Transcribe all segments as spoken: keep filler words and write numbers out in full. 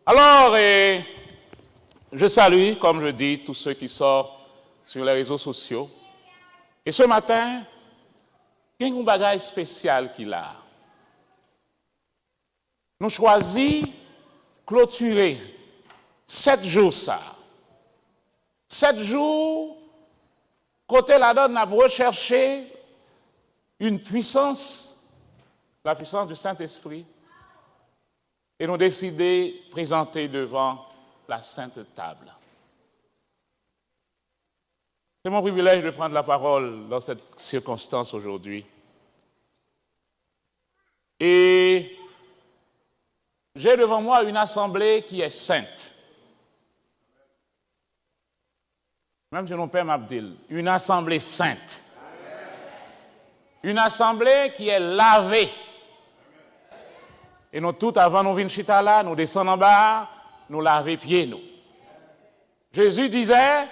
Alors, euh, je salue, comme je dis, tous ceux qui sortent sur les réseaux sociaux. Et ce matin, gen yon bagay espesyal ki la. Nou chwazi klotire sèt jou sa. Sèt jou kote ladan n ap rechèche une puissance, la puissance du Saint-Esprit, e nou deside prezante devan la Sainte Table. C'est mon privilège de prendre la parole dans cette circonstance aujourd'hui. Et j'ai devant moi une assemblée qui est sainte. Menm si nou pè, m ap di l, une assemblée sainte. Une assemblée qui est lavée. E nou tout, avan nou vin chita la, nou desann anba a, nou lave pye nou. Jésus disait,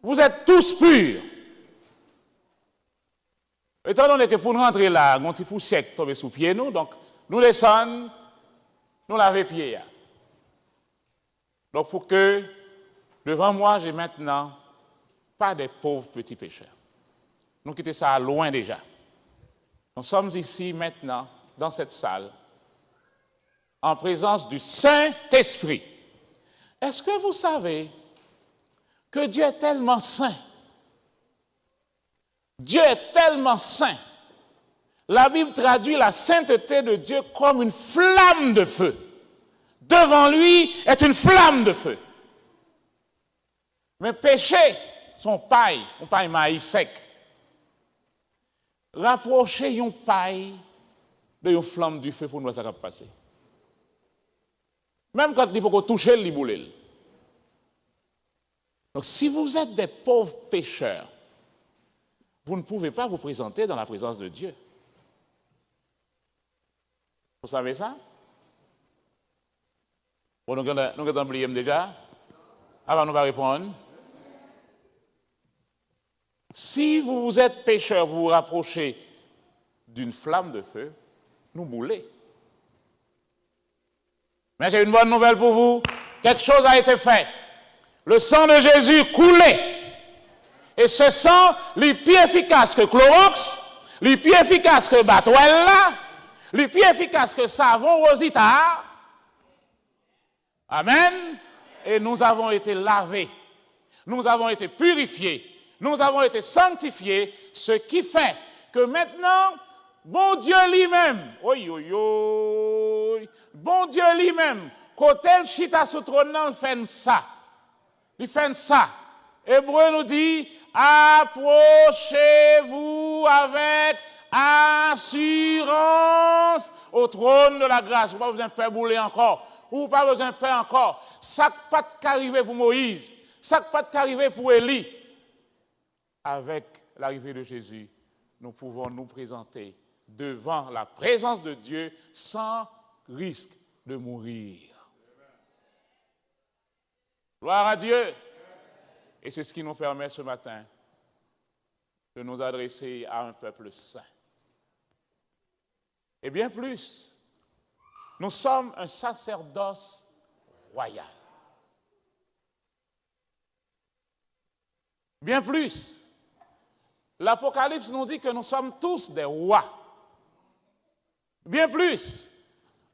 vous êtes tous purs. Etandone ke pou n rantre la, gon ti pousyè k tonbe sou pye nou, donk nou desann, nou lave pye a. Donc, pour que, devant moi, j'ai maintenant pas des pauvres petits pécheurs. Nou kite sa lwen deja. Nous sommes ici maintenant, dans cette salle, en présence du Saint-Esprit. Est-ce que vous savez que Dieu est tellement saint? Dieu est tellement saint. La Bible traduit la sainteté de Dieu comme une flamme de feu. Devant lui est une flamme de feu. Men peche, se yon pay, yon pay mayi sèk. Rapwoche yon pay de yon flanm dife pou n wè sa k ap pase. Menm kan li poko touche l, li boule l. Donc, si vous êtes des pauvres pécheurs, vous ne pouvez pas vous présenter dans la présence de Dieu. Vous savez ça? Bon, nou gentan, nou gentan bliye m deja. Apa nou pa reponn? Si vous, vous êtes pécheur, vous vous rapprochez d'une flamme de feu, nou boule. Mais j'ai une bonne nouvelle pour vous. Quelque chose a été fait. Le sang de Jésus coulait. Et ce sang, li pi efikas ke klowòks, li pi efikas ke batwèl la, li pi efikas ke savon Rosita a. Amen. Et nous avons été lavés. Nous avons été purifiés. Nous avons été sanctifiés. Ce qui fait que maintenant, Bondye li menm, oy, oy, oy, Bondye li menm, kote l chita sou twòn nan, l fè n sa. Li fè n sa. Ebre nou di, approchez-vous avec assurance au trône de la grâce. Ou pa bezwen pè boule ankò. Ou pa bezwen pè ankò. Sa k pa t ka rive pou Moyiz, sa k pa t ka rive pou Eli, avec l'arrivée de Jésus, nous pouvons nous présenter devant la présence de Dieu sans risque de mourir. Gloire à Dieu. Et c'est ce qui nous permet ce matin de nous adresser à un peuple saint. Et bien plus, nous sommes un sacerdoce royal. Bien plus, l'Apocalypse nous dit que nous sommes tous des rois. Bien plus,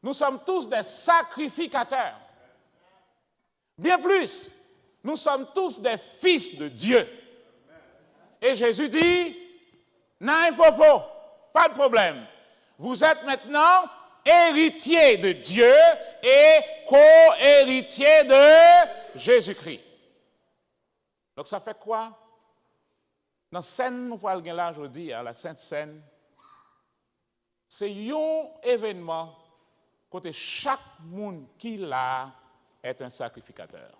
nous sommes tous des sacrificateurs. Bien plus, nous sommes tous des fils de Dieu. Et Jésus dit, nan popo, pas de problème. Vous êtes maintenant héritiers de Dieu et co-héritiers de Jésus-Christ. Donk, sa fè kwa? Nan sèn nou pral gen la jodi a, la Sent Sèn, se yon evènman kote chak moun ki la est un sacrificateur.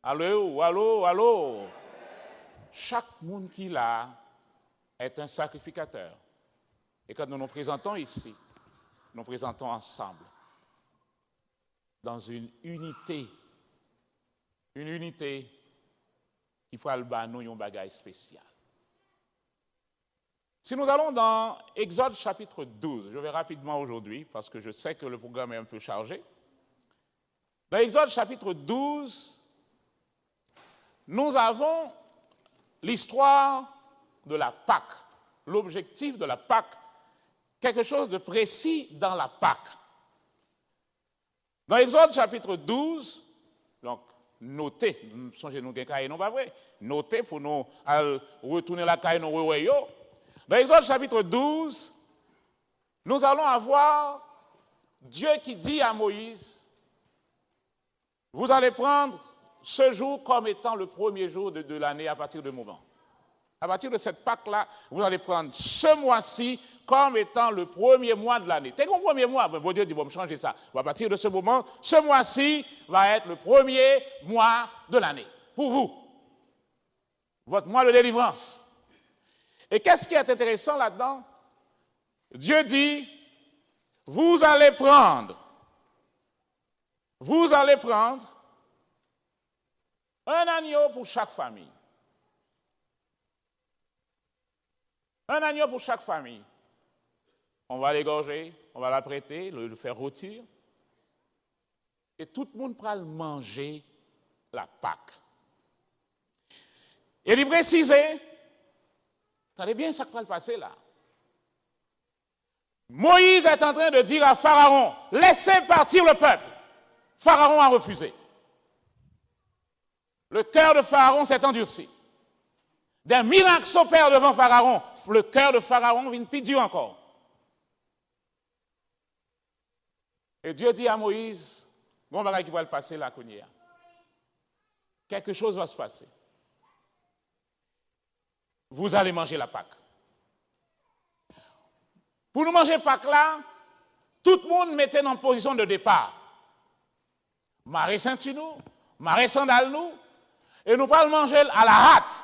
Alo, alo, alo. Chak moun ki la est un sacrificateur. Et quand nous nous présentons ici, nous nous présentons ensemble dans une unité, une unité ki pral ba nou yon bagay espesyal. Si nous allons dans Exode chapitre douze, je vais rapidement aujourd'hui, parce que je sais que le programme est un peu chargé. Dans Exode chapitre douze, nous avons l'histoire de la Pâque, l'objectif de la Pâque, quelque chose de précis dans la Pâque. Dans Exode chapitre douze, donk, note, sonje nou gen kaye nou, pa vre? Note pou nou al retounen lakay nou, rewè yo. Dans Exode chapitre douze, nous allons avoir Dieu qui dit à Moïse, vous allez prendre ce jour comme étant le premier jour de, de l'année à partir de moment. À partir de cette Pâque-là, vous allez prendre ce mois-ci comme étant le premier mois de l'année. Te gen yon premye mwa, men Bondye di, bon, m chanje sa. Bon, à partir de ce moment, ce mois-ci va être le premier mois de l'année. Pour vous. Votre mois de délivrance. Et qu'est-ce qui est intéressant là-dedans? Dieu dit, vous allez prendre, vous allez prendre un agneau pour chaque famille. Un agneau pour chaque famille. On va l'égorger, on va l'apprêter, le, le faire rôtir. E tout moun pral manje la Pâque. E li presize, tande byen sa k pral pase la. Moïse est en train de dire à Pharaon, laissez partir le peuple. Pharaon a refusé. Le cœur de Pharaon s'est endurci. Des miracles s'opèrent devant Pharaon. Le cœur de Pharaon vient plus dur encore. Et Dieu dit à Moïse, bon bagay ki pral pase la kounye a. Quelque chose va se passer. Vous allez manger la Pâque. Pou nou manje Pâque la, tout moun mete nan pozisyon de depa. Mare senti nou, mare sandal nou, e nou pral manje l a la hat.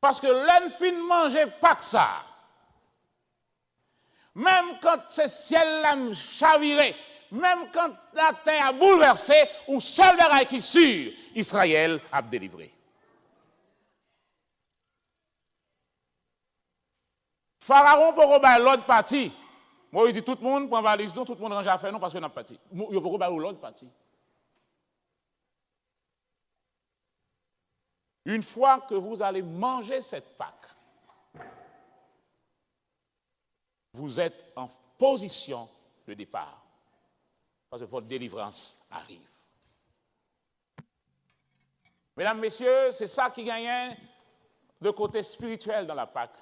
Paske lè n fin manje Pâque sa, menm kan se syèl la chavire, menm kan latè a boulvèse, yon sèl bagay ki si, Izrayèl ap delivre. Farawon poko bay lòd pati. Moyiz di tout moun pran valiz nou, tout moun ranje afè nou paske n ap pati. Yo poko bay ou lòd pati. Une fois que vous allez manger cette Pâque, vous êtes en position de départ. Parce que votre délivrance arrive. Mesdames, Messieurs, c'est ça qui gagne de côté spirituel dans la Pâque.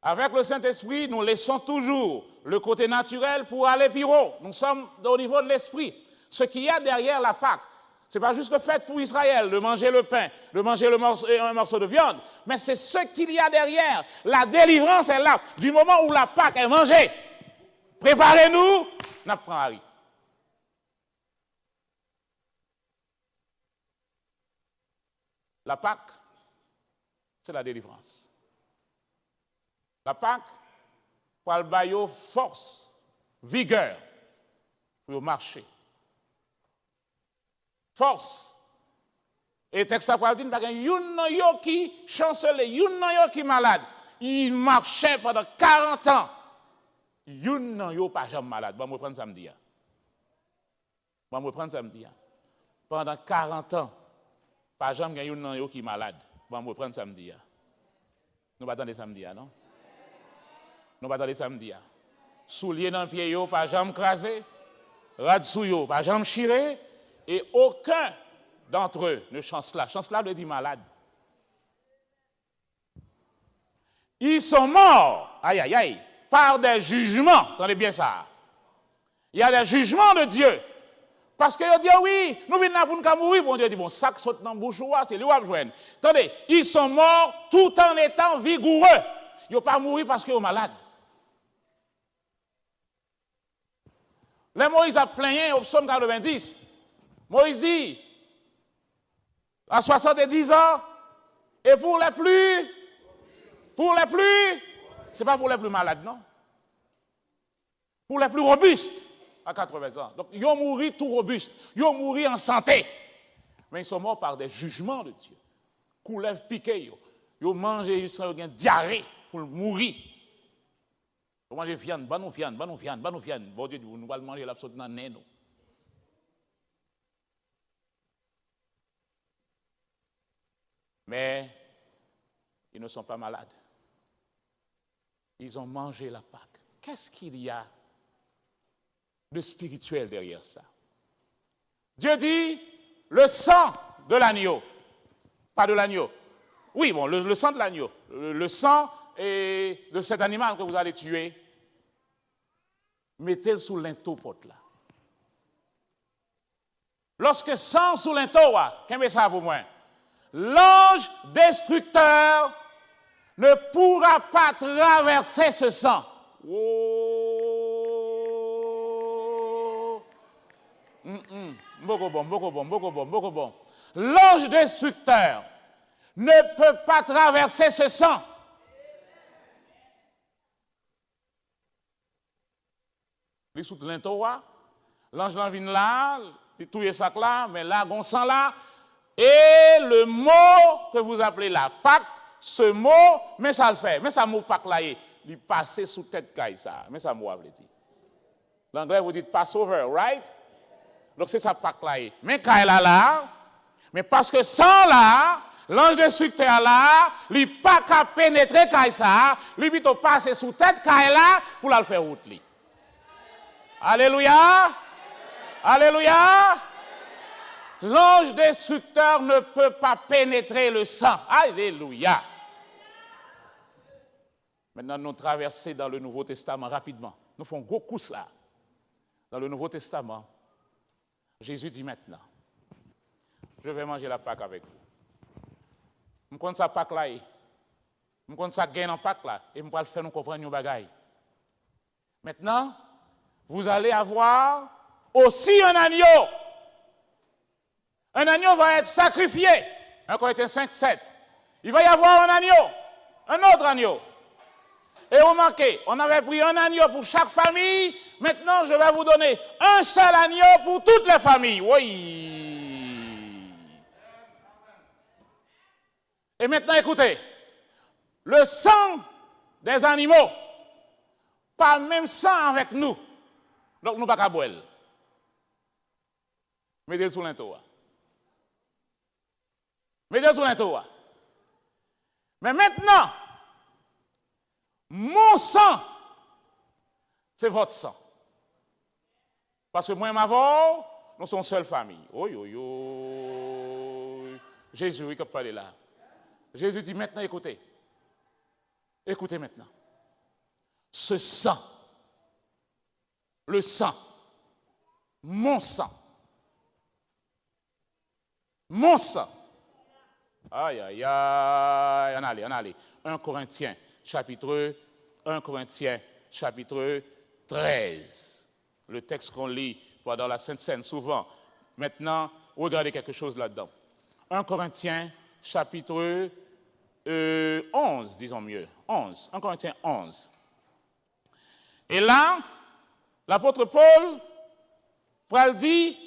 Avec le Saint-Esprit, nous laissons toujours le côté naturel pour aller plus haut. Nous sommes au niveau de l'esprit. Ce qu'il y a derrière la Pâque, c'est pas juste le fait pour Israël de manger le pain, de manger le morceau, un morceau de viande, mais c'est ce qu'il y a derrière. La délivrance est là. Du moment où la Pâque est mangée, préparez-nous, n ap pran lari. La Pâque, c'est la délivrance. La Pâque pral ba yo fòs, vigè pou yo mache. Fòs. E tèks la pral di n pa gen youn nan yo ki chansele, youn nan yo ki malad. Ils marchaient pendant quarante ans. Youn nan yo pa janm malad. Bon, mwen pran sa m di a. Ban m reprann sa m di a. Pandan karant an, pa janm gen youn nan yo ki malad. Ban m reprann sa m di a. Nou pa tande sa m di a, non? Nou pa tande sa m di a. Soulye nan pye yo pa janm kraze, rad sou yo pa janm chire, et aucun d'entre eux ne chancela. Chancela vle di malad. Ils sont morts, aïe, aïe, aïe, par des jugements. Tande byen sa. Il y a des jugements de Dieu. Paske yo di, wi, nou vin la pou n ka mouri. Bondye di, bon, sa k sot nan bouch ou a, se li w ap jwenn. Tande, ils sont morts tout en étant vigoureux. Yo pa mouri paske yo malad. Lè Moyiz ap plenyen, au psaume quatre-vingt-dix, Moyiz di, à soixante-dix ans, et pour les plus, pour les plus, c'est pas pour les plus malades, non. Pour les plus robustes, à quatre-vingts ans. Donc, yo mouri tou robust, yo mouri an sante. Men ils sont morts par des jugements de Dieu. Koulèv pike yo. Yo manje jiska yo gen dyare pou l mouri. Ou manje vyann, ban nou vyann, ban nou vyann, ban nou vyann. Bondye di, nou pral manje, l ap sot nan nen nou. Mais ils ne sont pas malades. Ils ont mangé la Pâque. Qu'est-ce qu'il y a de spirituel derrière ça? Dieu dit, le sang de l'agneau, pas de l'agneau. Oui, bon, le, le sang de l'agneau, le, le sang et de cet animal que vous allez tuer, mettez-le sous linteau porte là. Lòske san sou lento a, kenbe sa pou mwen. L'ange destructeur ne pourra pas traverser ce sang. Oh. Mm, mm. M poko bon, m poko bon, m poko bon, m poko bon. L'ange destructeur ne peut pas traverser ce sang. Li sot lento a, lanj lan vin la, li touye sak la, men la gon san la, et le mot que vous appelez la Pâque, ce mot, men sa l fè, men sa mo Pak la ye, li pase sou tèt kay sa, men sa mo a vle di. L'anglais, vous dites Passover, right? Donk, se sa Pak la ye. Men kay la la, men paske san la, lanj destriktè a la, li pa ka penetre kay sa, li pito pase sou tèt kay la pou l al fè wout li. Alelouya! Alelouya! L'ange destructeur ne peut pas pénétrer le sang. Alelouya! Maintenant, nous traversons dans le Nouveau Testament rapidement. Nou fè yon gwo kous la. Dans le Nouveau Testament, Jésus dit maintenant, je vais manger la Pâque avec vous. M konn sa Pak la ye. M konn sa gen nan Pak la. E m pral fè nou konprann yon bagay. Maintenant, vous allez avoir aussi un agneau. Un agneau va être sacrifié. Un Corinthiens cinq, sept. Il va y avoir un agneau, un autre agneau. Et remarquez, on avait pris un agneau pour chaque famille. Maintenant, je vais vous donner un seul agneau pour toutes les familles. Oui. Et maintenant, écoutez. Le sang des animaux, pa menm san avèk nou. Donk, nou pa ka bwè l. Mete l sou lento a. Mete l sou lento a. Men mentnan, mon sang, c'est votre sang. Paske mwen m avè w, nou se yon sèl fanmi. Oyoyoy. Jezi, wi, k ap pale la. Jezi di, maintenant, écoutez. Écoutez maintenant. Ce sang, le sang, mon sang, mon sang. Aïe, aïe, aïe. Ann ale, ann ale. Un Corinthiens, chapitre, un Corinthiens, chapitre treize. Le texte qu'on lit pendant la Sainte Cène, souvent. Maintenant, regardez quelque chose là-dedans. Un Corinthiens, chapitre, euh, onze, disons mieux. Onze. Un Corinthiens onze. E la, lapot Pòl pral di,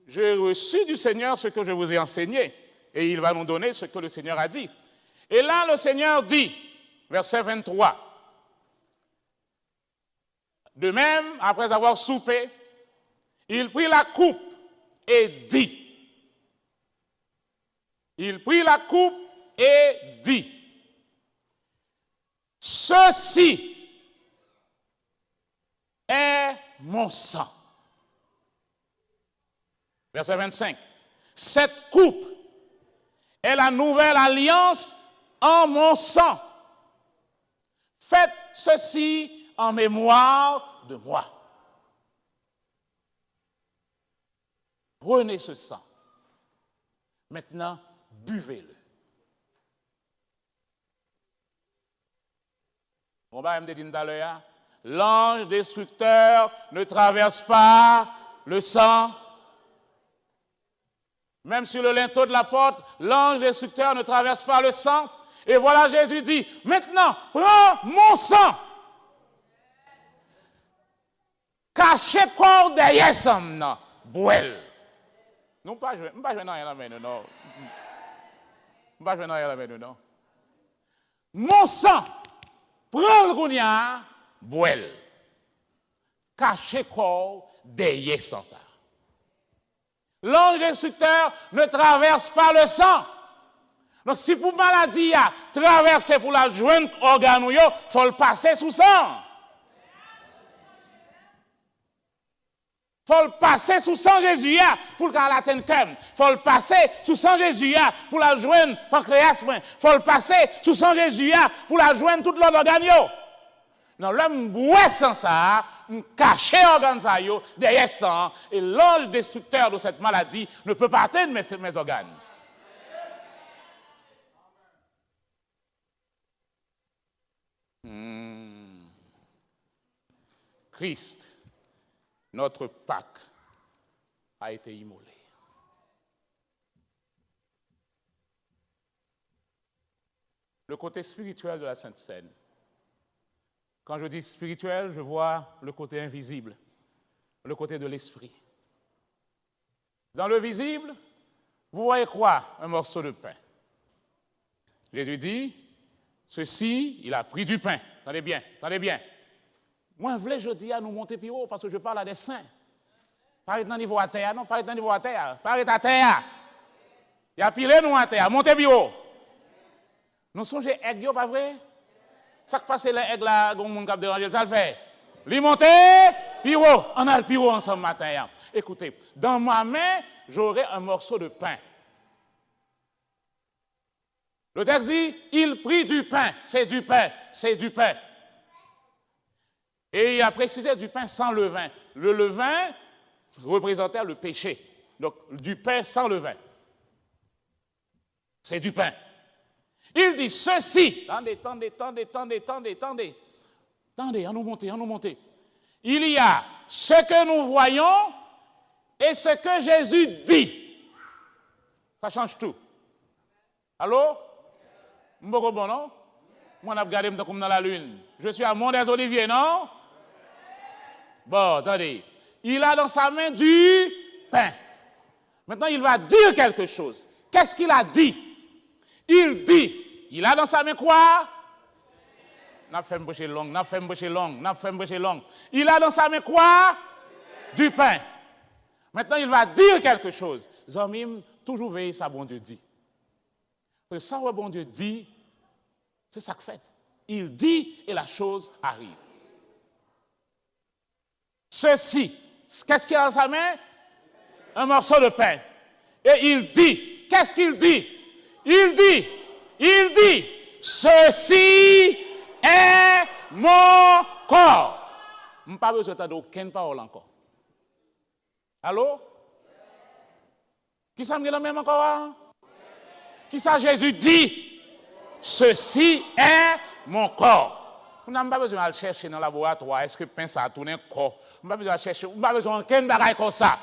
j'ai reçu du Seigneur ce que je vous ai enseigné. Et il va nous donner ce que le Seigneur a dit. Et là, le Seigneur dit, verset vingt-trois, de même, après avoir soupé, il prit la coupe et dit, il prit la coupe et dit, ceci est mon sang. Verset vingt-cinq. Cette coupe est la nouvelle alliance en mon sang. Faites ceci en mémoire de moi. Prenez ce sang. Maintenant, buvez-le. Bon, bagay m te di n talè a, l'ange destructeur ne traverse pas le sang. Même sur le linteau de la porte, l'ange destructeur ne traverse pas le sang. Et voilà, Jésus dit, maintenant, prends mon sang. Kache kò w dèyè san m nan, bwè l. Nou pa jwenn, m pa jwenn anyen nan men nou, non. M pa jwenn anyen nan men nou, non. Mon sang, pran l kounye a, bwè l. Kache kò w dèyè san sa. L'ange destructeur ne traverse pas le sang. Donk, si pou maladi a travèse pou l al jwenn ògàn ou yo, fò l pase sou san. Fò l pase sou san Jezi a pou l ka al atenn kè m. Fò l pase sou san Jezi a pou l al jwenn pankreyas mwen. Fò l pase sou san Jezi a pou l al jwenn tout lòt ògàn yo. Non, lè m bwè san sa a, m kache ògàn sa yo dèyè san an, et l'ange destructeur de cette maladie ne peut pas atteindre mes, mes organes. Hmm. Christ, notre Pâque, a été immolé. Le côté spirituel de la Sainte Seine. Quand je dis spirituel, je vois le côté invisible, le côté de l'esprit. Dans le visible, vous voyez quoi? Un morceau de pain. Jésus dit, ceci, il a pris du pain. Tande byen, tande byen. Mwen vle jodi a nou monte pi wo, paske je parle à des saints. Pa ret nan nivo atè a, non, pa ret nan nivo atè a, pa ret atè a. Y a pile nou atè a, monte pi wo. Nou sonje èg yo, pa vre? Sa k pase lè èg la, gen yon moun k ap deranje l, sa l fè? Li monte pi wo. Ann al pi wo ansanm maten an. Écoutez, dans ma main, j'aurai un morceau de pain. Le texte dit, il prit du pain. C'est du pain. C'est du pain. Et il a précisé du pain sans levain. Le levain représentait le péché. Donc, du pain sans levain. C'est du pain. Il dit ceci. Tande, tande, tande, tande, tande, tande. Tande, ann nou monte, ann nou monte. Il y a ce que nous voyons et ce que Jésus dit. Ça change tout. Allô? M poko bon, non? Mwen ap gade m tankou m nan lalin. Je suis à Mont des Oliviers, non? Bon, tande. Il a dans sa main du pain. Maintenant, il va dire quelque chose. Qu'est-ce qu'il a dit? Il dit, il a dans sa main quoi? N ap fè m preche long, n ap fè m preche long, n ap fè m preche long. Il a dans sa main quoi? Du pain. Maintenant, il va dire quelque chose. Zanmi m, toujou veye sa Bondye di. Paske sa w wè Bondye di, se sa k fèt. Il dit et la chose arrive. Ceci, qu'est-ce qu'il a dans sa main? Un morceau de pain. Et il dit, qu'est-ce qu'il dit? Il dit, il dit, ceci est mon corps. M pa bezwen tande okenn pawòl ankò. Allô? Kisa m gen nan men m ankò a? Kisa Jezi di? Ceci est mon corps. Kounye a, m pa bezwen al chèche nan laboratwa, èske pen sa a tounen kò? M pa bezwen al chèche, m pa bezwen ankenn bagay konsa.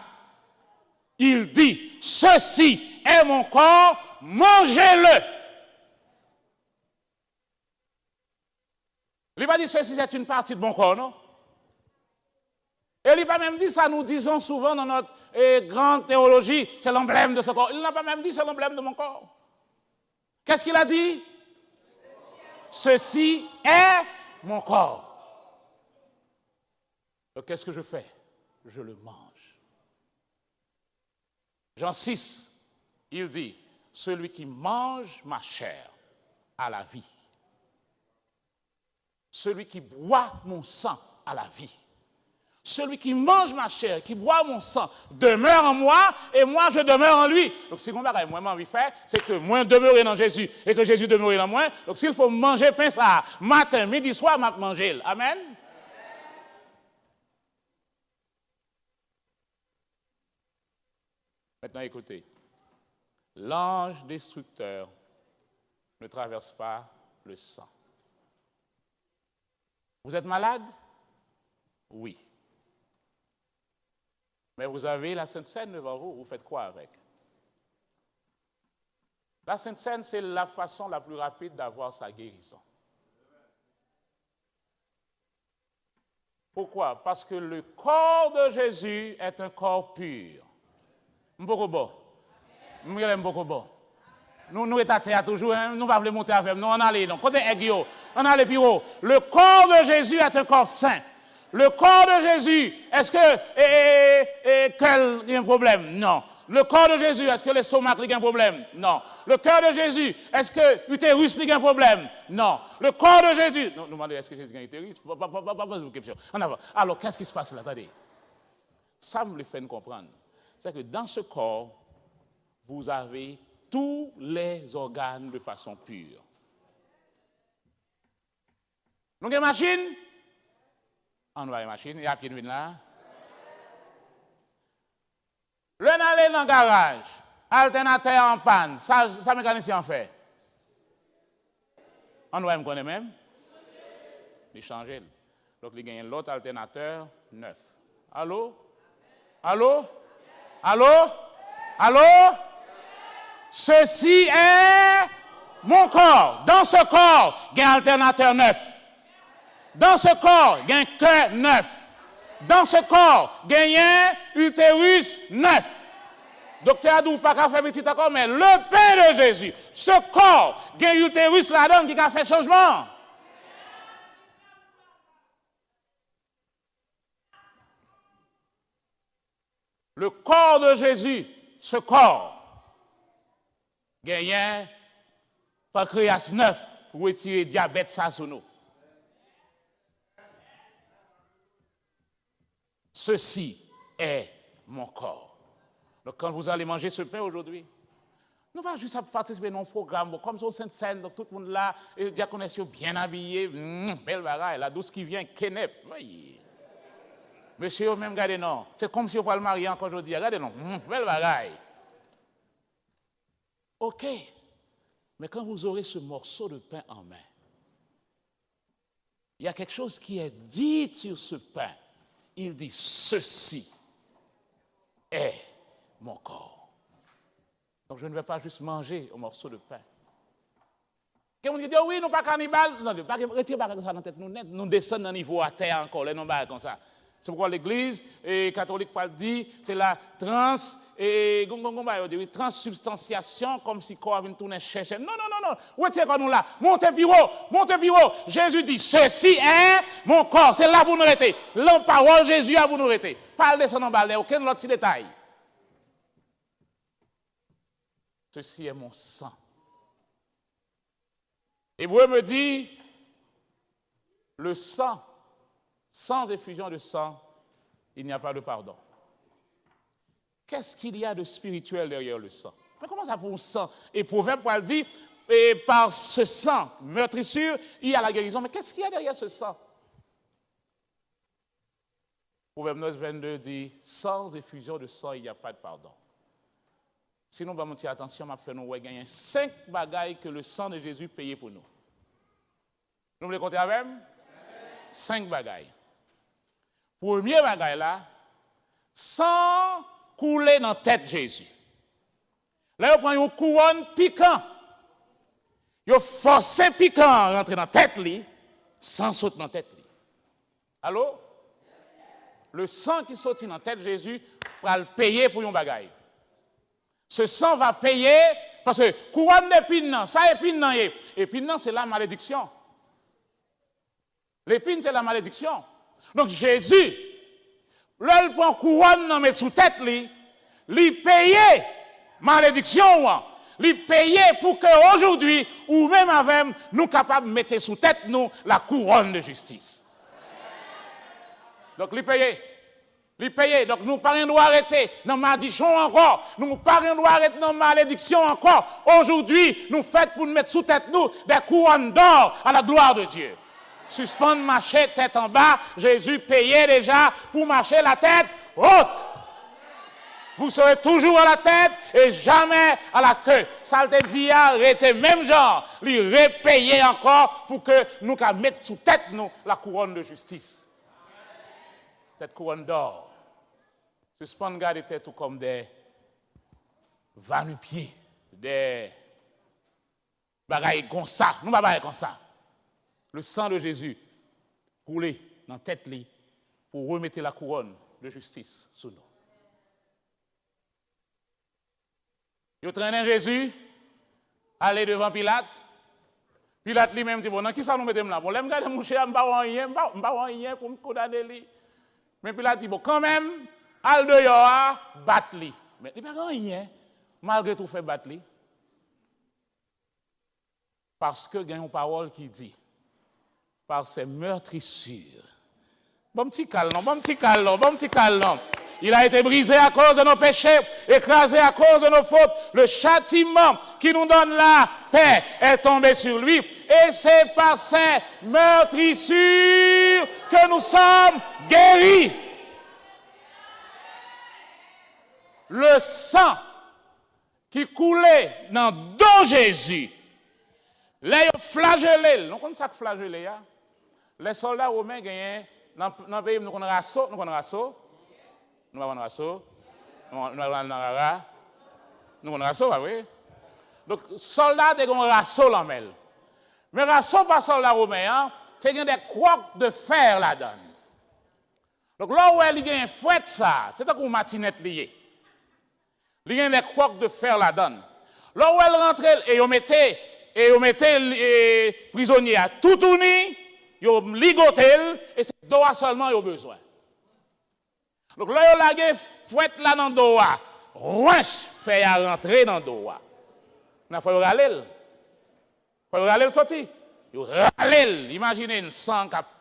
Il dit, ceci est mon corps, mangez-le. Li pa di, ceci est une partie de mon corps, non? Et li pa menm di sa nous disons souvent dans notre eh, grande théologie, c'est l'emblème de ce corps. Il n'a pas même dit, c'est l'emblème de mon corps. Qu'est-ce qu'il a dit? Ceci est mon corps. Donc, qu'est-ce que je fais? Je le mange. Jean six, il dit, celui qui mange ma chair a la vie. Celui qui boit mon sang a la vie. Celui qui mange ma chair, qui boit mon sang, demeure en moi et moi je demeure en lui. Donk, si gen yon bagay mwen, mwen anvi fè, se ke mwen demere nan Jezi e ke Jezi demere nan mwen. Donk, si l fò m manje pen sa a, maten, midi, swa, m ap manje l. Amèn. Maintenant, écoutez. L'ange destructeur ne traverse pas le sang. Vous êtes malade? Oui. Mais vous avez la Sainte Seine devant vous, vous faites quoi avec? La Sainte Seine, c'est la façon la plus rapide d'avoir sa guérison. Pourquoi? Parce que le corps de Jésus est un corps pur. M poko bon. M genlè m poko bon. Nou, nou ret atè a toujou, hein? Nou pa vle monte avè m, non, ann ale, non. Kote èg yo? Ann ale pi wo. Le corps de Jésus est un corps saint. Le corps de Jésus, èske, e, e, e, kè l gen pwoblèm? Non. Le corps de Jésus, èske lestomak li gen pwoblèm? Non. Le cœur de Jésus, èske uterus li gen pwoblèm? Non. Le corps de Jésus, nou, nou mande èske Jezi gen uterus? Pa, pa, pa, pa, pa poze kesyon. Ann avan. Alors, qu'est-ce qui se passe là? Tande. Sa m vle fè n konprann, c'est que dans ce corps, vous avez tous les organes de façon pure. Nou gen machin? An nou pa gen machin, e a pye n vin la. Lè n ale nan garaj, altènatè a an pàn, sa, sa mekanisyen an fè? An nou pa menm konnen menm? Li chanje l. Donk, li genyen lòt altènatè nèf. Alo? Alo? Alo? Alo? Ceci est mon corps. Dans ce corps, gen altènatè nèf. Dans ce corps, gen kè nèf. Dans ce corps, genyen uterus nèf. Doktè a di w pa ka fè pitit ankò, men le pain de Jésus, ce corps, gen uterus ladan l ki ka fè chanjman. Le corps de Jésus, ce corps, genyen pankreyas nèf pou retire dyabèt sa sou nou. Ceci est mon corps. Donc, quand vous allez manger ce pain aujourd'hui, nou pa jis ap patisipe nan yon pwogram, bon, kòm se yon sentsèn, donk tout moun la, e dyakonès yo byen abiye, mm, bèl bagay, la douce qui vient, kenèp, wi. Mesye yo menm, gade non, se kòmsi yo pral marye ankò jodi a, gade non, mm, bèl bagay. Ok, mais quand vous aurez ce morceau de pain en main, il y a quelque chose qui est dit sur ce pain. Il dit, ceci est mon corps. Donc je ne vais pas juste manger un morceau de pain. Gen moun ki di, wi, nou pa kanibal. Non, pa gen, retire bagay sa nan tèt nou nèt. Nou desann nan nivo atè a ankò, lè nou bagay konsa. Se poukwa legliz, e, katolik pral di, se la trans, e, gon, gon, gon bagay yo di, wi, transubstansyasyon, kòmsi kò a vin tounen chè, chè. Non, non, non, non. Retire kò nou la. Monte pi wo, monte pi wo. Jezi di, ceci est mon corps. Se la pou nou rete. Lan pawòl Jezi a pou nou rete. Pa al desann anba lè okenn lòt ti detay. Ceci est mon sang. Hébreu me dit, le sang, sans effusion de sang, il n'y a pas de pardon. Qu'est-ce qu'il y a de spirituel derrière le sang? Men kòman sa pou yon san? E Pwovèb pral di, et par ce sang meurtrissure, il y a la guérison. Mais qu'est-ce qu'il y a derrière ce sang? Pwovèb nèf vennde di, sans effusion de sang, il n'y a pas de pardon. Si nou ban m yon ti atansyon, m ap fè nou wè genyen senk bagay ke le sang de Jésus peye pou nou. Nou vle konte avè m? Senk bagay. Premye bagay la, san koule nan tèt Jezi. Lè yo pran yon kouwòn pikan, yo fòse pikan an rantre nan tèt li, san sot nan tèt li. Alo? Le san ki soti nan tèt Jezi pral peye pou yon bagay. Ce sang va payer, paske kouwòn epin nan, sa epin nan ye? Epin nan se la malediksyon. Lepin se la malediksyon. Donk Jezi, lè l pran kouwòn nan met sou tèt li, li peye malediksyon w an. Li peye pou ke ojodwi, ou menm avè m, nou kapab mete sou tèt nou la couronne de justice. Donk li peye. Li peye. Donk nou pa gen dwa rete nan madichon ankò. Nou pa gen dwa rete nan malediksyon ankò. Aujourd'hui, nou fèt pou n met sou tèt nou des couronnes d'or à la gloire de Dieu. Sispann mache tèt anba. Jezi peye deja pou mache la tête haute. Vous serez toujours à la tête et jamais à la queue. Sa l te di a rete menm jan. Li repeye ankò pou ke nou ka met sou tèt nou la couronne de justice. Cette couronne d'or. Sispann gade tèt ou kòm de va-nu-pieds, de bagay konsa. Nou pa bagay konsa. Le sang de Jésus koule nan tèt li pou remete la couronne de justice sou nou. Yo trennen Jezi, Ale devan Pilat. Pilat li menm di, "Bon, nan ki sa nou mete m la?" Bon, lè m gade mouche a, m pa wè anyen, m pa, m pa wè anyen pou m kondane li. Men Pilat di, "Bon, kanmenm, al deyò a, bat li." Men li pa gen anyen, malgre tou fè bat li. Paske gen yon pawòl ki di, "Par ses meurtrissures." Bon, m ti kal non, bon, m ti kal non, bon, m ti kal non. Il a été brisé à cause de nos péchés, écrasé à cause de nos fautes. Le châtiment qui nous donne la paix est tombé sur lui. Et c'est par ses meurtrissures que nous sommes guéris. Le sang ki koule nan do Jezi. Lè yo flajele l, nou konn sa k flajele a? Lè sòlda women genyen, nan, nan peyi m, nou konn raso, nou konn raso? Nou pa konn raso? Nou, nou al nan rara? Nou konn raso, pa vre? Donk, sòlda te gen yon raso lan men l. Men raso pa sòlda women an, te gen de kwòk de fè ladan l. Donk, lè w wè li genyen fwèt sa, se tankou matinèt li ye. Li gen de kwòk de fè ladan l. Lè w wè l rantre, e yo mete, e yo mete, e, prizonye a toutouni, yo ligote l, e se do a sèlman yo bezwen. Donk, lè yo lage fwèt la nan do a, wench, fè a rantre nan do a. Nan fwa yo rale l. Fò yo rale l soti. Yo rale l. Imajine n san k ap.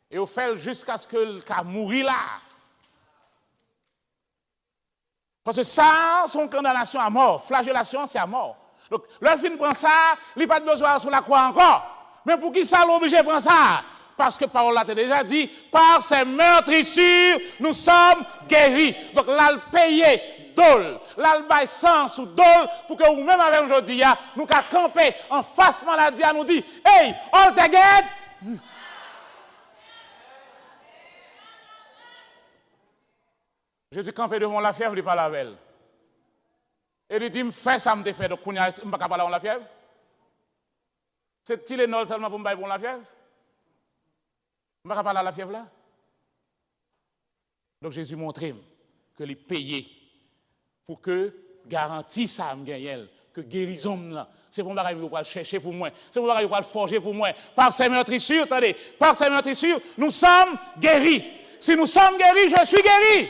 E yo fè l jiskaske l ka mouri la. Paske sa a, se yon kondanasyon a mò. Flajelasyon an, se a mò. Donk, lè l fin pran sa a, li pa t bezwen al sou lakwa ankò. Men poukisa l oblije pran sa a? Paske pawòl la te deja di, "Par ses meurtrissures, nous sommes guéris." Donk, l al peye do l, l al bay san sou do l, pou ke ou menm avè m jodi a, nou ka kanpe anfas maladi a, nou di, "Ey, Oltègèd!" Jezi kanpe devan yon lafyèv, li pale avè l. E li di, "M fè sa m te fè, donk kounye a, m pa ka pale a yon lafyèv?" Se Tylenol sèlman pou m bay pou yon lafyèv? M pa ka pale a lafyèv la? Donk, Jezi montre m ke li peye pou ke garanti sa a m genyen l, ke gerizon m nan, se pa yon bagay yo pral chèche pou mwen, se pa yon bagay yo pral fòje pou mwen. Par ses meurtrissures, tande, par ses meurtrissures, nous sommes guéris. Si nous sommes guéris, je suis guéri.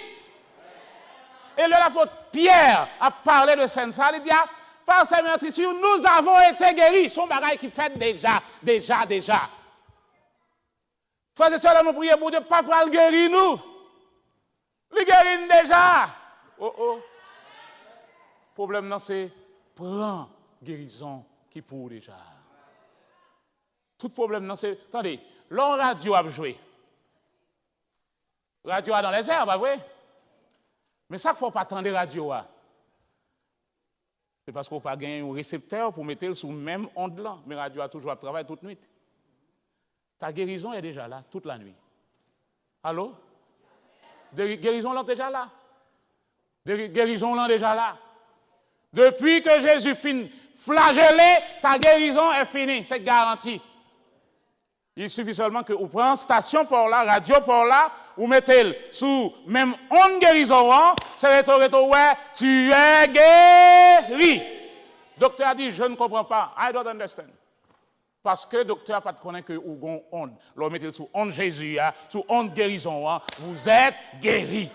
E lè lapot Pyè ap pale de sèn sa, li di, "A, par ses meurtrissures, nous avons été guéris." Se yon bagay ki fèt deja, deja, deja. Frè e sè, lè nou priye Bondye, pa pral geri nou. Li geri n deja. Oh, oh. Pwoblèm nan se pran gerizon ki pou ou deja. Tout pwoblèm nan se, tande, lè yon radyo ap jwe, radyo a dans les airs, pa vre? Men sa k fè w pa tande radyo a, se paske w pa gen yon reseptè pou mete l sou menm ond lan. Men radyo a toujou ap travay tout nwit. Ta guérison est déjà là toute la nuit. Allô? Deri-, gerizon lan deja la. Deri-, gerizon lan deja la. Depi ke Jezi fin flajele, ta gerizon è fini. Se garanti. Il suffit seulement ke ou pran stasyon pa w la, radyo pa w la, ou mete l sou menm ond gerizon an, se rete w, rete w wè, "Tu es guéri." Doktè a di, "Je ne comprends pas. I don't understand." Paske doktè a pa t konnen ke ou gon ond. Lè w mete l sou ond Jezi a, sou ond gerizon an, vous êtes guéri.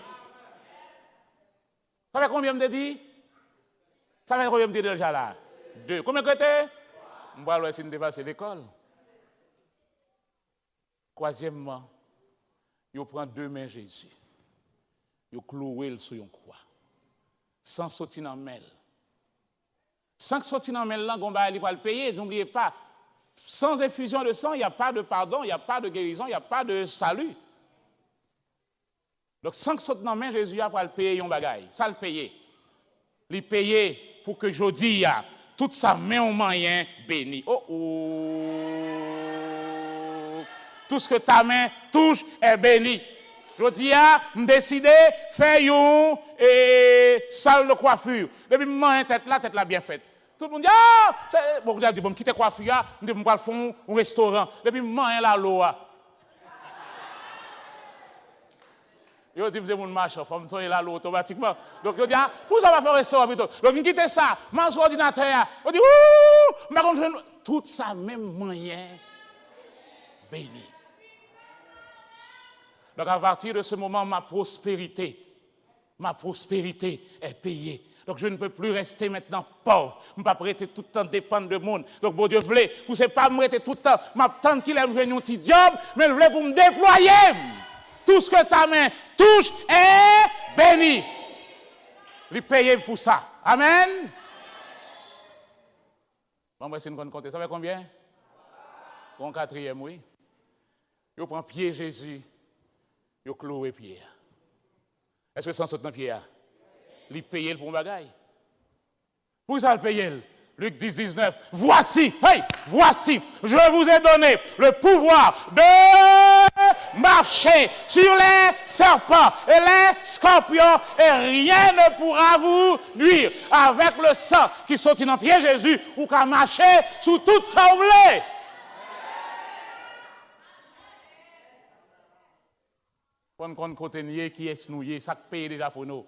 Sa fè konbyen m te di? Sa fè konbyen m te di deja la? De. Konbyen k rete? M pral wè si n te pase lekòl. Twazyèmman, yo pran de men Jezi. Yo klouwe l sou yon kwa. San soti nan men l. San k soti nan men l lan, gon bagay li pral peye. N'oubliez pas, sans effusion de sang, il n'y a pas de pardon, il n'y a pas de guérison, il n'y a pas de salut. Donk, san k sot nan men Jezi a pral peye yon bagay. Sa l peye? Li peye pou ke jodi a, tout sa men w manyen beni. Oh, oh. Tout ce que ta main touche est béni. Jodi a, m deside fè yon, e, sal de kwafi. Depi m manyen tèt la, tèt la byen fèt. Tout moun di, "Ah!" Se, bon, kounye a di, "Bon, m kite kwafi a, m di, m pral fè yon, yon restoran." Depi m manyen lalo a. Yo di m se moun machan, fò m sonje lalo otomatikman. Donk, yo di, a, poukisa w pa fè yon restoran pito? Donk, m kite sa, m al sou òdinatè a. Yo di, ou, m pa konn jwenn. Tout sa menm manyen beni. Donc, à partir de ce moment, ma prospérité, ma prospérité est payée. Donc, je ne peux plus rester maintenant pauvre. M p ap rete tout tan depann de moun. Donk, Bondye vle pou se pa m rete tout tan, m ap tann kilè m jwenn yon ti djòb, men l vle pou m deplwaye m. Tout ce que ta main touche est béni. Li peye m pou sa. Amèn. Bon, mwen, si n konn konte, sa fè konbyen? Gon katriyèm, wi. Yo pran pye Jezi, yo klouwe pye a. Èske san sot nan pye a? Li peye l pou yon bagay. Poukisa l peye l? Luc dix, dix-neuf. Voici, hey, voici, je vous ai donné le pouvoir de marcher sur les serpents et les scorpions, et rien ne pourra vous nuire. Avèk le san ki soti nan pye Jezi, ou ka mache sou tout sa w vle. Fò n konn kote n ye, kiyès nou ye, sa k peye deja pou nou.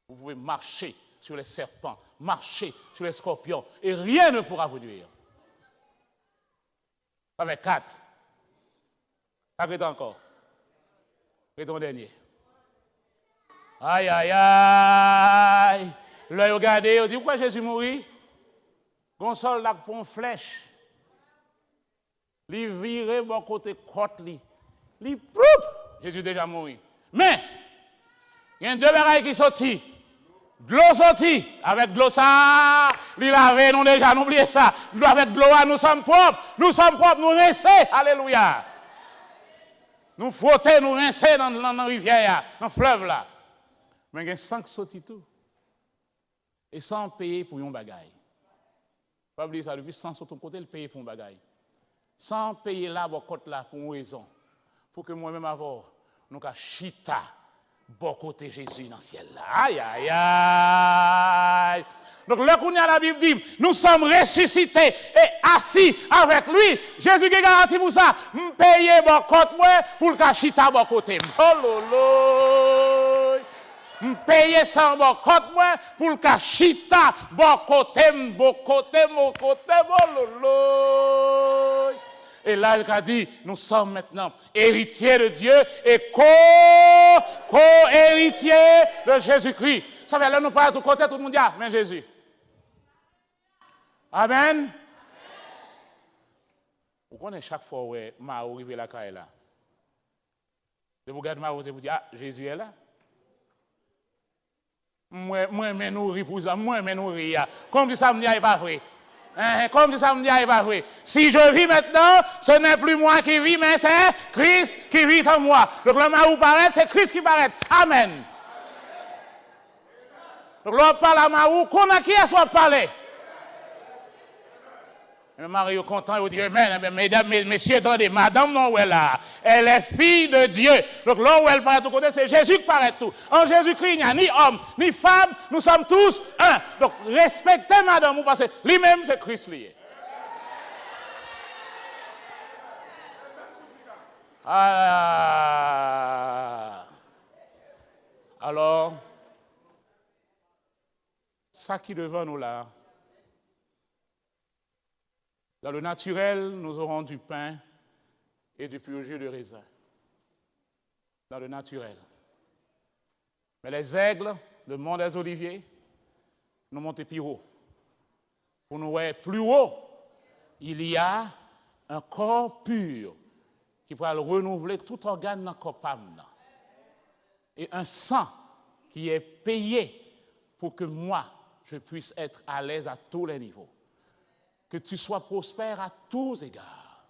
Vous pouvez marcher sur les serpents, marcher sur les scorpions, et rien ne pourra vous nuire. Sa fè kat. Sa k rete ankò? Rete yon dènye. Ay, ay, ay! Lè yo gade, yo di, ou kwè Jezi mouri? Gon sòlda k pran yon flèch. Li vire bò kote kòt li. Li ploup! Jezi deja mouri. Men, gen de bagay ki soti. Dlo soti. Avèk dlo sa, li lave nou deja, nou bliye sa. Nou, avèk dlo a, nou sanm pwòp. Nou sanm pwòp, nou rense. Alelouya. Nou fwote, nou rense nan, nan, nan rivyè a, nan flèv la. Men gen san k soti tou. E san peye pou yon bagay. Pa bliye sa, depi san sot yon kote, l peye pou yon bagay. San peye la bò kòt la pou yon rezon. Pou ke mwen menm avè w, nou ka chita bò kote Jezi nan syèl la. Ay, ay, ay! Donk, lè kounye a Labib di, nous sommes ressuscités et assis avec lui, Jezi gen garanti pou sa. M peye bò kòt mwen pou l ka chita bò kote m. Hololoy! M peye san bò kòt mwen pou l ka chita bò kote m, bò kote m, bò kote m, ololoy. E la, l ka di, nous sommes maintenant héritiers de Dieu et co, co-héritiers de Jésus-Christ. Sa vle, lè nou pale tout kote, tout moun di, a, men Jezi. Amèn. Ou konnen chak fwa w wè Mawou rive lakay la, depi w gad Mawou, se pou di, a, Jezi est là. Mwen, mwen renmen nou ri pou sa, mwen renmen nou ri a. Kòmsi sa m di a e pa vre. Hein, kòmsi sa m di a e pa vre. Si je vis maintenant, ce n'est plus moi qui vis, mais c'est Christ qui vit en moi. Donk, lè Mawou parèt, se Kris ki parèt. Amèn. Donk, lè w ap pale a Mawou, konn a kiyès w ap pale. Ebyen, mari yo kontan, yo di, amen. Ebyen, medam, me-, mesye, tande, madanm nou wè la, elle est fille de Dieu. Donk, lè w wè l parèt tout kote, se Jezi k parèt tou. En Jésus-Christ, il n'y a ni homme, ni femme, nous sommes tous un. Donk, respekte madanm ou, paske li menm, se Kris li ye. Ah. Alò, sa ki devan nou la, dans le naturel, nous aurons du pain et du pur jus de raisin. Dans le naturel. Mais les aigles, le mont des Oliviers, nou monte pi wo. Pou nou wè pli wo, il y a un corps pur ki pral renouvle tout ògàn nan kò pa m nan. Et un sang qui est payé pour que moi, je puisse être à l'aise à tous les niveaux. Que tu sois prospère à tous égards.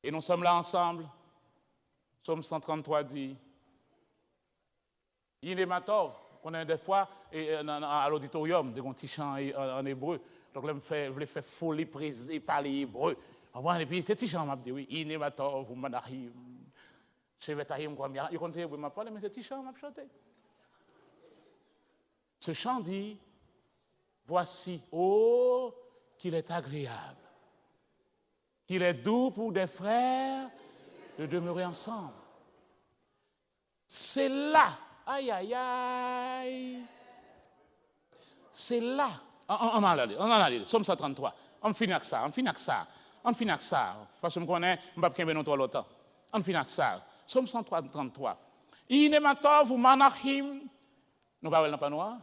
Et nous sommes là ensemble. Psaume cent trente-trois dit, Yine Matov, konnen dèfwa, e, e, nan, nan, a loditoryon, te gon ti chan e, an, an ebre. Donk, lè m fè, vle fè foli preze, pale ebre. Konprann? Epi, se ti chan m ap di, wi. Yine Matov, ou manahim. Shevet ahim, kwa mya. Yo konn se ebre m ap pale, men se ti chan m ap chante. Ce chant dit, voici, oh, qu'il est agréable. Qu'il est doux pour des frères de demeurer ensemble. C'est là. Aïe, aïe, aïe. C'est là. An, an, an ale, an ale. Sòm san tranntrwa. An fini ak sa, an fini ak sa. An fini ak sa. Paske m konnen, m p ap kenbe nou twò lontan. An fini ak sa. Sòm san tranntrwa. Hine ma tov umanahim. Nou pa wè l nan panno a?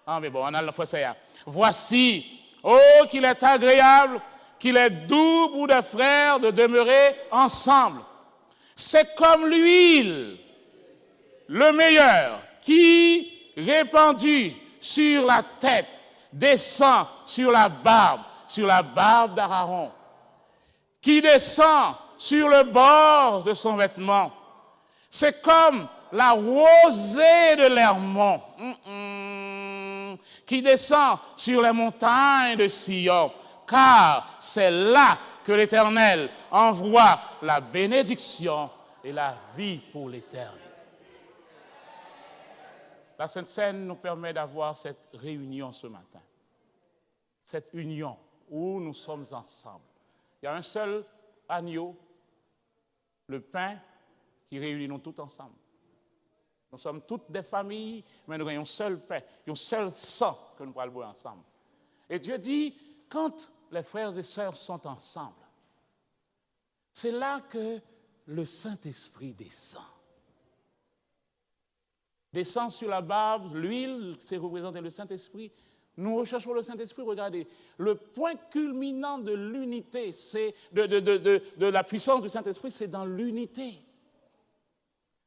Ah, men bon, ann al nan fransè a. Voici, oh, qu'il est agréable, qu'il est doux pour des frères de demeurer ensemble. C'est comme l'huile, le meilleur, qui, répandue sur la tête, descend sur la barbe, sur la barbe d'Aaron, qui descend sur le bord de son vêtement. C'est comme la rosée de l'Hermon, mm, mm, qui descend sur les montagnes de Sion, car c'est là que l'Éternel envoie la bénédiction et la vie pour l'éternité. La Sainte Seine nous permet d'avoir cette réunion ce matin. Cette union où nous sommes ensemble. Il y a un seul agneau, le pain, qui réunit nous tous ensemble. Nous sommes toutes des familles, men nou gen yon sèl pen, yon sèl san ke nou pral bwè ansanm. Et Dieu dit, quand les frères et sœurs sont ensemble, c'est là que le Saint-Esprit descend. Descend sur la barbe, l'huile, c'est représenté le Saint-Esprit. Nous recherchons le Saint-Esprit, regardez, le point culminant de l'unité, c'est de, de, de, de, de la puissance du Saint-Esprit, c'est dans l'unité.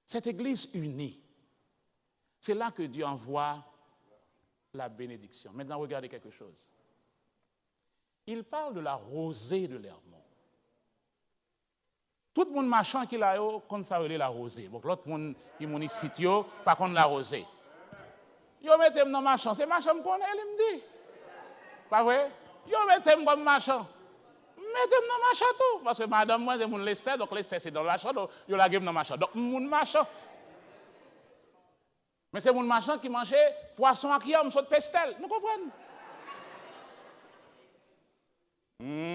Cette église unie, c'est là que Dieu envoie la bénédiction. Maintenant, regardez quelque chose. Il parle de la rosée de l'Hermon. Tout moun machan ki la yo konn sa rele lawoze. Bon, lòt moun ki moun isit yo pa konn lawoze. Yo mete m nan machan. Se machan m konnen li m di. Pa vre? Yo mete m kòm machan. Mete m nan machan tou. Paske madanm mwen se moun Lestè, donk Lestè se nan machan, donk yo lage m nan machan. Donk m moun machan. Men se moun machan ki manje pwason ak yanm sot Pestèl. Nou konprann? Hmm.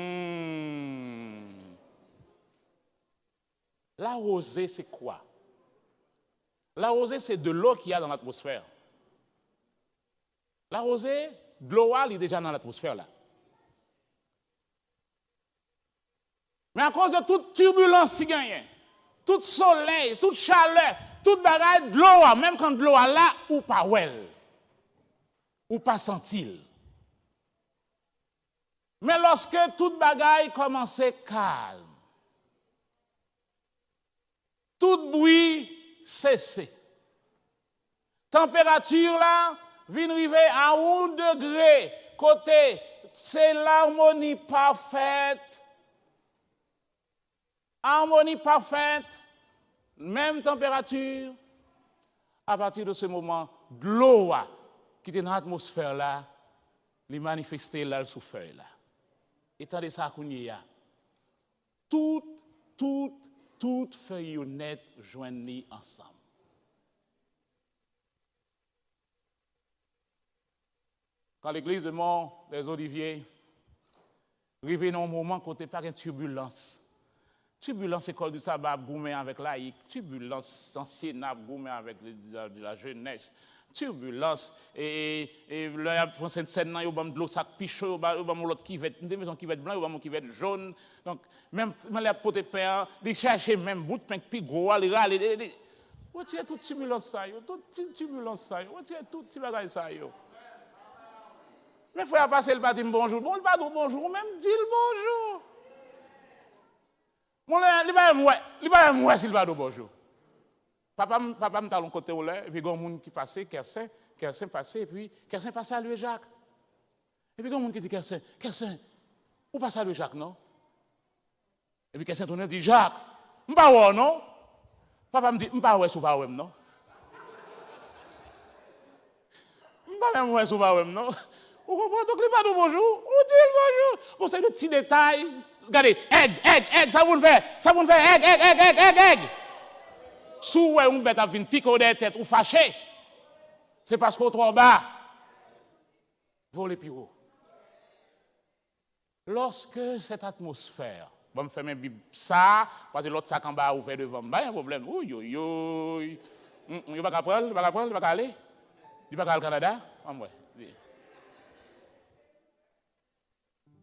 La rosée, c'est quoi? La rosée, c'est de l'eau qu'il y a dans l'atmosphère. La rosée, dlo a, li deja nan latmosfè la. Men akoz de tout tibilans ki genyen, tout solèy, tout chalè, tout bagay, dlo a, menm kan dlo a la, ou pa wè l. Ou pa santi l. Men lòske tout bagay kòmanse kalm, tout bri sese, tanperati la vin rive a yon degre kote se larmoni pafèt. Armoni pafèt, menm tanperati. Apati de se moman, dlo a ki te nan atmosfè la, li manifeste l al sou fèy la. E tande sa kounye a. Tout, tout, tout fèy yo nèt jwenn li ansanm. Kan legliz de Mont des Oliviers rive nan yon moman kote pa gen tibilans. Tibilans, Ecole du Sabbat ap goumen avèk layik, tibilans, ansyen ap goumen avèk la, la, la jenès, tibilans, e, e, e lè y ap pran Sent Sèn nan, yo ban m dlo sa k pi cho, yo ba, yo ban m yon lòt kivèt, m te bezwen yon kivèt blan, yo ban m yon kivèt jòn. Donk, menm, menm lè y ap pote pen an, li chèche menm bout pen k pi gwo a, li rale, li, li, retire tout tibilans sa yo, tout ti tibilans sa yo, retire tout ti bagay sa yo. Men frè a pase, li pa di m bonjou. Bon, li pa di w bonjou, ou menm di l bonjou. Bon, lè, li pa menm wè, li pa menm wè si l pa di w bonjou. Papa m, papa m t al yon kote yon lè, epi gen yon moun ki pase, Kèsen, Kèsen pase, epi Kèsen pa salye Jak. Epi gen yon moun ki di Kèsen, Kèsen, ou pa salye Jak, non? Epi Kèsen tounen di, Jak, m pa wè w non. Papa m di, m pa wè si w pa wè m non. M pa menm wè si w pa wè m non. Ou konprann? Donk li pa di w bonjou, ou di l bonjou. Bon, se de ti detay. Gade, èg, èg, èg, sa pou n fè? Sa pou n fè? Èg, èg, èg, èg, èg, èg. Si w wè yon bèt ap vin pike w dèyè tèt, ou fache, se paske w twò ba. Vole pi wo. Lorsque cette atmosphère, bon, m fèmen Bib sa, paske lòt sa k anba a ouvè devan m, pa gen pwoblèm. Ouyoyoy. Mm, mm, yo pa ka pran l, yo pa ka pran l, yo pa ka ale. Li pa ka al Kanada. Ann wè.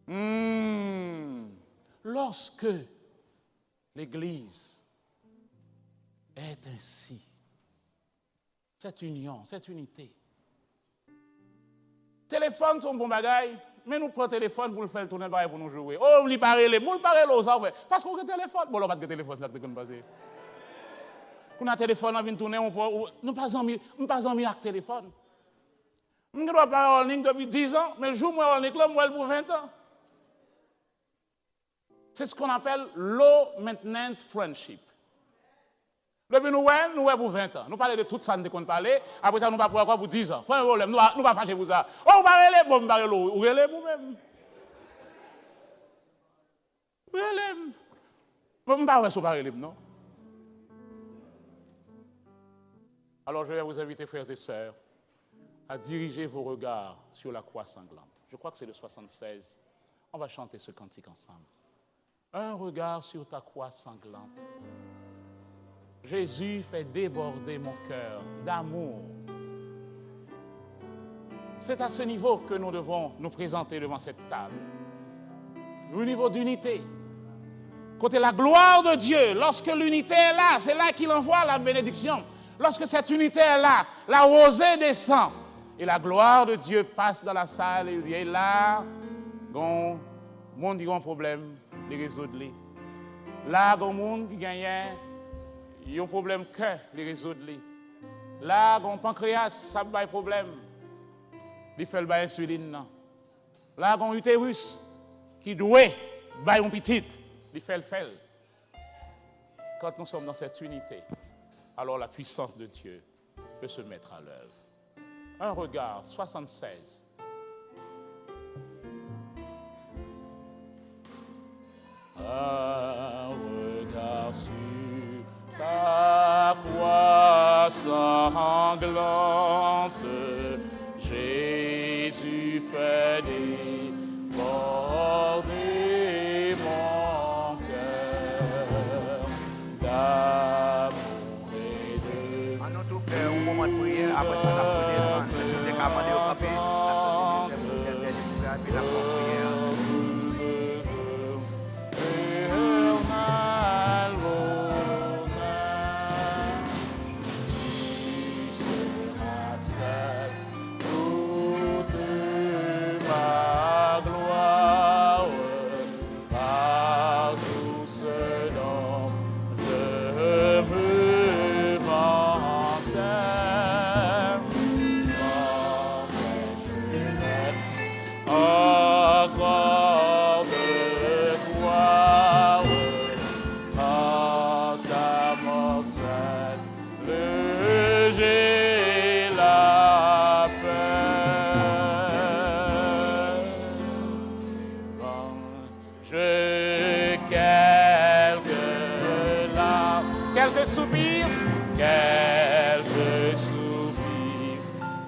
Hmm. Lorsque l'Église est ainsi, cette union, cette unité. Telefòn se yon bon bagay, men nou pran telefòn pou n fè l tounen bagay pou nou joure. O, li pa rele m. Bon, li pa rele w, sa w fè? Paske w gen telefòn. Bon, lè w pa t gen telefòn, sa k te konn pase? Kounye a telefòn nan vin tounen yon pwo-, ou, nou pa zanmi, m pa zanmi ak telefòn. M gen dwa pa wè Olnick depi diz an, men jou m wè Olnick la, m wè l pou ven tan. C'est ce qu'on appelle low maintenance friendship. Depi nou wè, nou wè pou ven tan. Nou pale de tout sa n te konn pale, apre sa nou pa wè ankò pou diz an. Pa gen pwoblèm, nou pa, nou pa fache pou sa. O, ou pa rele m, bon, m pa rele w, ou rele m ou menm? Ou rele m. Bon, m pa wè si w pa rele m, non. Alors, je vais vous inviter, frères et sœurs, à diriger vos regards sur la croix sanglante. Je crois que c'est le soixante-seize. On va chanter ce cantique ensemble. Un regard sur ta croix sanglante. Jésus, fais déborder mon cœur d'amour. C'est à ce niveau que nous devons nous présenter devant cette table. Au niveau d'unité. Kote la gloire de Dieu, lorsque l'unité est là, c'est là qu'il envoie la bénédiction. Lorsque cette unité est là, la rosée descend et la gloire de Dieu passe dans la salle et il dit, e la, gon moun ki gon pwoblèm, li rezoud li. La, gon moun ki genyen yon pwoblèm kè, li rezoud li. La, gon pankreyas ap bay pwoblèm, li fè l bay ensilin nan. La, gon iteris ki dwe bay yon pitit, li fè l fè l. Quand nous sommes dans cette unité, alors la puissance de Dieu peut se mettre à l'œuvre. Un regard, soixante-seize. Un regard sur ta croix sanglante, Jésus, fais déborder mon cœur d'amour et de An nou tou fè yon moman de priyè, apre sa n ap redesann. Men si w te ka mande yo kanpe, n ap chante dezyèm, dènyè koupè a, epi n ap fè yon priyè ansanm. Par tout ce dont je me vantais, encore de croire en ta mort sainte, j'ai la paix. Je, quelques larmes, quelques soupirs, quelques soupirs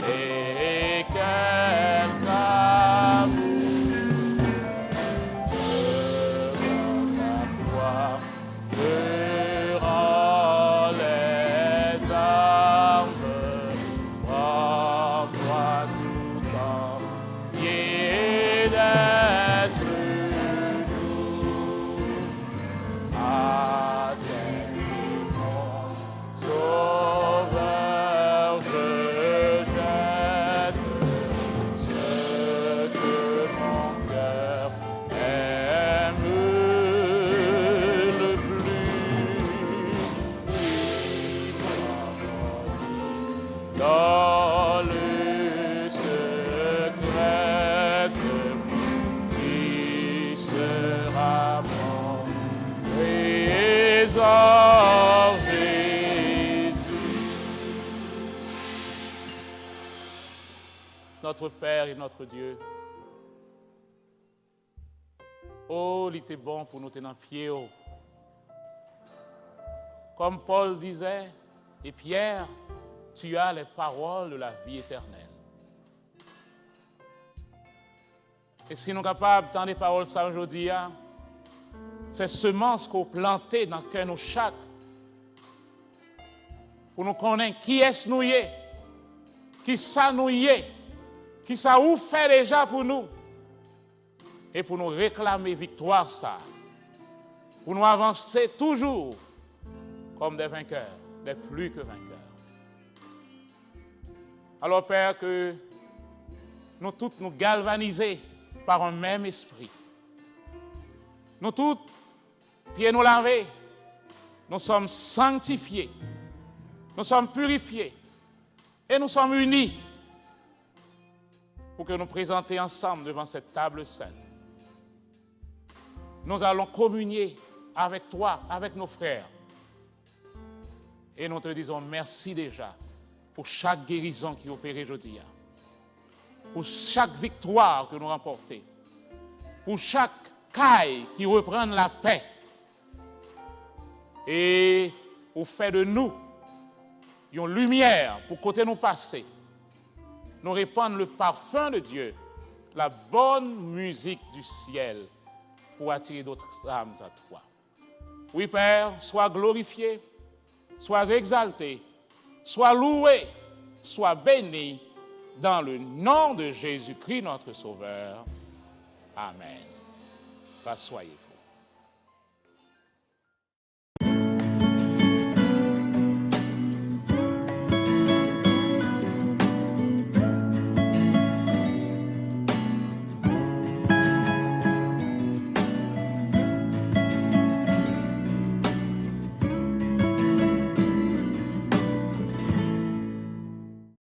et quelques amours devant ta croix. Durant les armes, prends-toi tout entier dès ce jour. À tes pieds, mon Sauveur, je jette ce que mon cœur aime le plus. Dans le secret de qui sera mon trésor, Jésus. Notre Père et notre Dieu, oh, li te bon pou nou te nan pye w. Comme Paul disait, et Pierre, tu as les paroles de la vie éternelle. E si nou kapab tande pawòl sa jodi a, se semans ke w plante nan kè nou chak, pou nou konnen kiyès nou ye, kisa nou ye, kisa ou fè deja pou nou, e pou nou reklame viktwa sa, pou nou avanse toujou comme des vainqueurs, des plus que vainqueurs. Alors, Père, que nous tous nous galvaniser par un même esprit. Nous tous, pieds nous lavés, nous sommes sanctifiés, nous sommes purifiés et nous sommes unis pour que nous présenter ensemble devant cette table sainte. Nous allons communier avec toi, avec nos frères. Et nous te disons merci déjà pour chaque guérison qui est opérée aujourd'hui, pour chaque victoire que nous remportons, pour chaque kay ki reprann lapè. E ou fè de nou yon limyè pou kote nou pase. Nous répandre le parfum de Dieu, la bonne musique du ciel, pour attirer d'autres âmes à toi. Oui, Père, sois glorifié, sois exalté, sois loué, sois béni dans le nom de Jésus-Christ, notre Sauveur. Amen. Rassoyez-vous.